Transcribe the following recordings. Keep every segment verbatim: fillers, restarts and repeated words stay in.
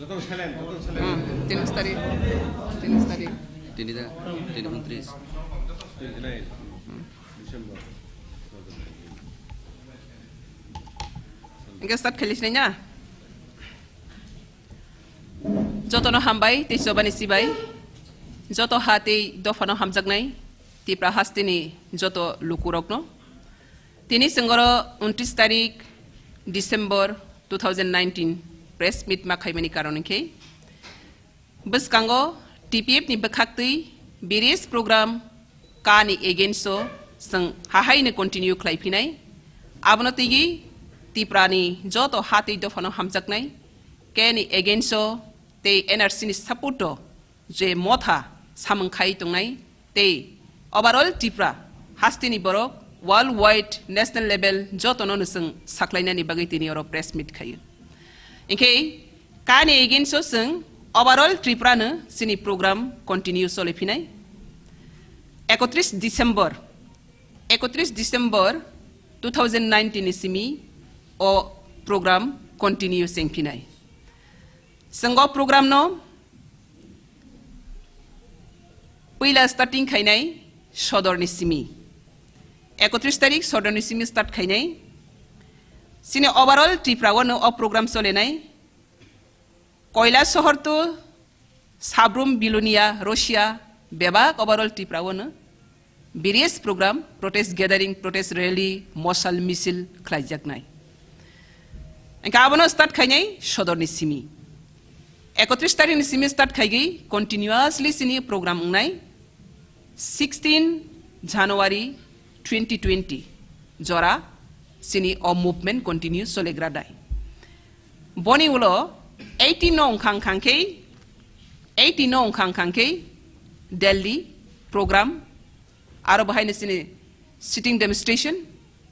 Hmm, tiris tarik. Tiris tarik. Tini da, tini untris. Hingke start khailai sinai na? Jotono hambai tei chobani sibai. Joto ha tei dophano hamjaknai Tipra hasteni joto lukurokno. Tini chwng oro untris tarik December two thousand nineteen press meet ma khaimani karon hinkhe, bwskango T P F ni bwkhaktwi various program kani against o chwng hahaino continue khlai phinai. Abono twigwi Tipra ni joto ha tei dophano hamjaknai kani against o tei N R C ni support o je motha samung khai tongnai tei overall Tripura hasteni borok worldwide national level jotono no chwng saklainani bagwi tini oro press meet khaio. Hinkhe kani against o chwng overall Tripura no chini program continue choli phinai. Ekotris December, ekotris December two thousand nineteen ni simi o program continue cheng phinai. Chwng o program no puila starting khainai sodor ni simi. Ekotris tarik sodor ni simi start khainai. Chini overall Tripura o no o program solenai. Koila sohor to Sabrum Bilonia Russia bebak overall Tripura o no various program, protest gathering, protest rally, mosal misil khlaijaknai. Hinkhe abono start khainai sodor ni simi. Ekotris tarik ni simi start khaigwi continuously chini program wngnai. Sixteen January twenty twenty jora chini o movement continue solegra dai. Boni ulo eighteen no wngkha wngkha khe, eighteen no wngkha wngkha khe Delhi program, aro bahaino chini sitting demonstration,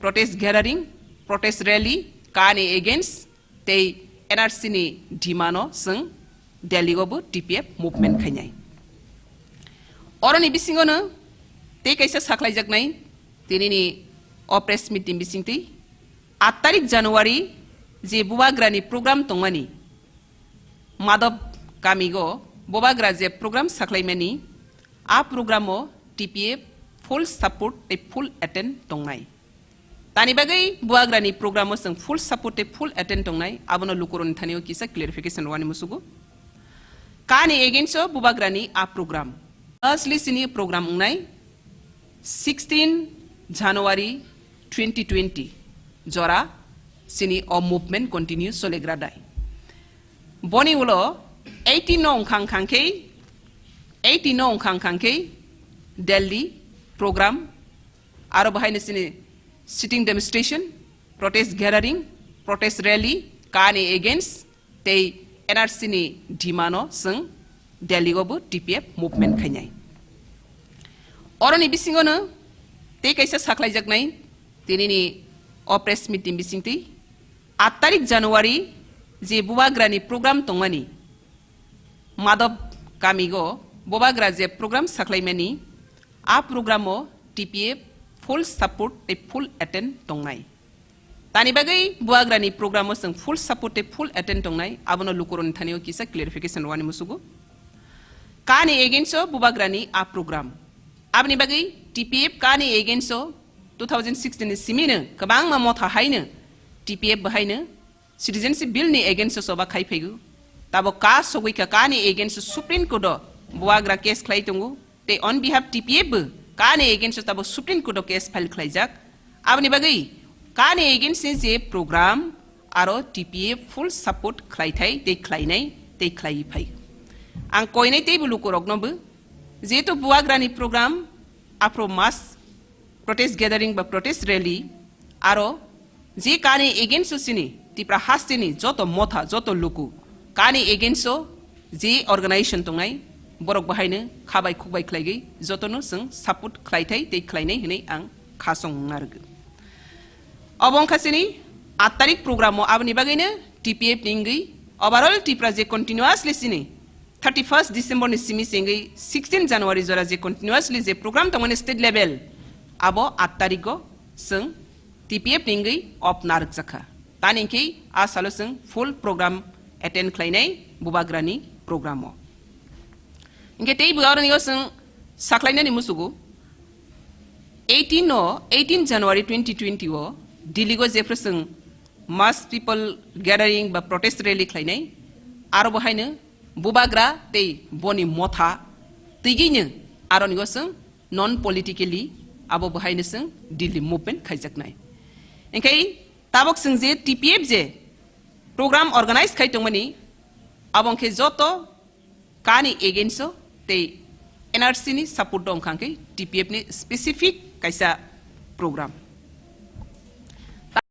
protest gathering, protest rally, kani against tei N R C ni demand o chwng Delhi o bo T P F movement khainai. Oroni bisingo no tei kaisa sakhlaijaknai tinini o press meet ni bisingtwi, aat tarik January je Bubagra ni program tongmani, Madhab kamigo Bubagra je program sakhlaimani, a program o T P F full support tei full attend tongnai. Tani bagwi Bubagra ni program o chwng full support tei full attend tongnai, abono lukurokni thani o kisa clarification rwani musugo. Kani against o Bubagra ni a program. Asli chini program wngnai sixteen January twenty twenty jora chini o movement continue solegra dai. Boni ulo eighteen no wngkha wngkha khe, eighteen no wngkha wngkha khe Delhi program, aro bahaino chini sitting demonstration, protest gathering, protest rally, kani against tei N R C ni demand o chwng Delhi o bo T P F movement khainai. Oroni bisingo no tei kaisa sakhlaijaknai tinini o press meet ni bisingtwi, aat tarik January je Bubagra ni program tongmani, Madhab kamigo Bubagra je program sakhlaimani, a program o T P F full support tei full attend tongnai. Tani bagwi Bubagra ni program o chwng full support tei full attend tongnai, abono lukurokni thani o kisa clarification rwani musugo. Kani against o Bubagra ni a program. Aboni bagwi T P F kani against o two thousand sixteen ni simi no kwbangma motha haino T P F bahaino Citizenship Bill ni against o choba khai phaigo. Tabo ka sogwi kha, kani against o Supreme Court o Bubagra case khlai tongo. Tei on behalf T P F bo kani against o tabo Supreme Court o case file khlaijak. Aboni bagwi kani against ni je program aro T P F full support khlaithai tei khlainai tei khlai phai. Ang koinai teibo lukurokno bo, jehetu Bubagra ni program aphro mass protest gathering ba protest rally, aro je kani against o chini Tipra hasteni joto motha, joto luku kani against o je organization tongnai, borok bahaino khabai khukbai khlaigwi jotono chwng support khlaithai tei khlainai hwnwi ang khasong wngna rwgwi. Obo wngkha chini aat tarik program o, aboni bagwino T P F ni wngwi overall Tipra je continuously chini thirty first December ni simi se wngwi sixteen January jora je continuously je program tongmani state level, abo aat tarik o chwng T P F ni wngwi off narwkjakha. Tani hinkhe a salo chwng full program attend khlainai bubagrani program o. Hinkhe tei bo aroni o chwng sakhlainani musugo eighteen o, eighteen January twenty twenty o Delhi o jephru chwng mass people gathering ba protest rally khlainai, aro bo haino bubagra tei boni motha twigiino aroni o chwng non politically abo bo haino chwng Delhi movement khaijaknai. Hinkhe tabok chwng je T P F je program organize khai tongmani, abo hinkhe joto kani against o tei N R C ni support o wngkha hinkhe T P F ni specific kaisa program.